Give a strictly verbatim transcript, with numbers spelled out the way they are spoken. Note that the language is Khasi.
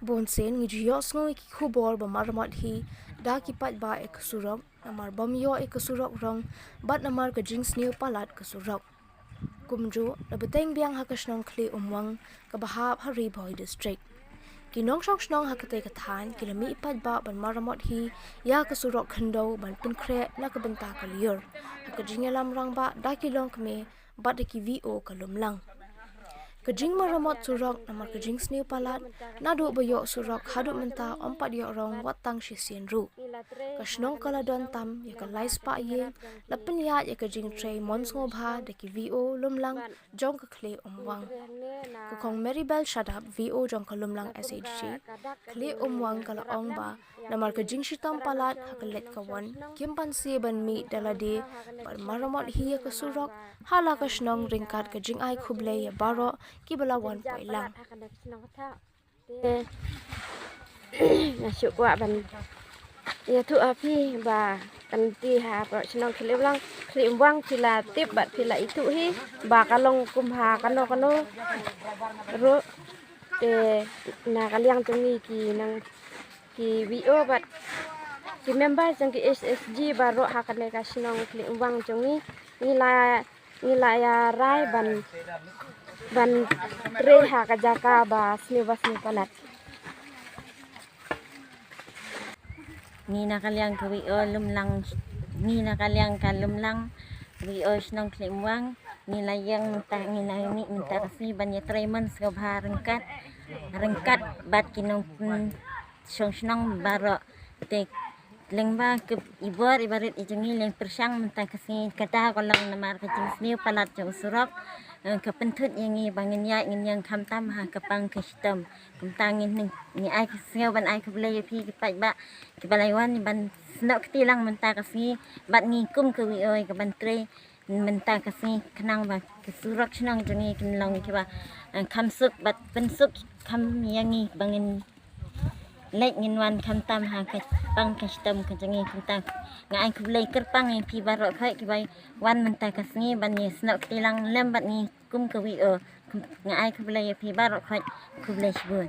Bun sien ngi ju ïohsngew ïa ki khubor ba maramot hi da ki paidbah ïa ka surok, namar bym ïoh ïa ka surok rong bad namar ka jingsniew palat ka surok. Kumjuh la bteng biang ha ka shnong Khlieh Umwang kaba hap ha Ri Bhoi District. Ki nongshong shnong ha katei ka thaiñ ki la mih paidbah ban maramot hi ïa ka surok khyndew ban pynkhreh na ka bynta ka lyiur ha ka jingïalam rangbah da ki longkmie bad da ki V O ka Lumlang. Ka jingmaramot surok namar ka jingsniew palat, naduh ba ïoh surok haduh mynta ym pat ïoh rong wat tang shisien ruh. Ka shnong ka la don tam ïa ka lai spah ïing, la pynïaid ïa ka jingtrei mon sngewbha da ki V O Lumlang jong ka Khlieh Umwang. Ka Kong Maribel Shadap, V O jong ka Lumlang S H G Khlieh Umwang, ka la ong ba namar ka jingshitom palat ha ka leit ka wan, kim pan sie ban mih da lade ban maramot hi ïa ka surok ha la ka shnong, ryngkat ka jingai khublei ïa baroh kiba la wan poi lang. Te nga shu kwah ban ïathuh ha phi ba kan ti ha pyrshah shnong Khlieh Umwang, Khlieh Umwang, phi la tip bad phi la ithuh hi ba ka long kum ha kano kano ruh. Te na ka liang jong ngi ki nang ki V O bad ki member jong ki S H G baroh ha kane ka shnong Khlieh Umwang jong ngi, ngi la ngi la ïa rai ban ban trei ha ka jaka ba sniew ba sniew palat. Ngi na ka liang ka V O Lumlang, ngi na ka liang ka Lumlang, V O shnong Khlieh Umwang, ngi la ïeng mynta, ngi la mih mynta ka sngi ban ïatrei mon sngewbha ryngkat ryngkat bad ki nongshong shnong baroh. Te lyngba ki bor ba rit jong ngi, lyngba pyrshang mynta ka sngi, kata ka long namar ka jingsniew palat jong u surok, eh, ka pynthut ïa ngi ba ngin ïaid ngin ïeng khamtam ha ka pang ka shitom. Kumta ngin ngi ai ka sngew ban ai khublei ïa phi ki paidbah kiba la wan ban snoh kti lang mynta ka sngi bad ngi kum ka V O ka ban trei mynta ka sngi khnang ba ka surok shnong jong ngi kin long kiba, eh, kham suk bad pynsuk kham ïa ngi ba ngin leit ngin wan khamtam ha ka pang ka shitom ka jong ngi. Kumta nga ai khublei kyrpang ïa phi baroh khoit kiba wan mynta ka sngi ban ïa snoh kti lang lem bad ngi kum ka V O. Nga ai khublei ïa phi baroh khoit, khublei shibun.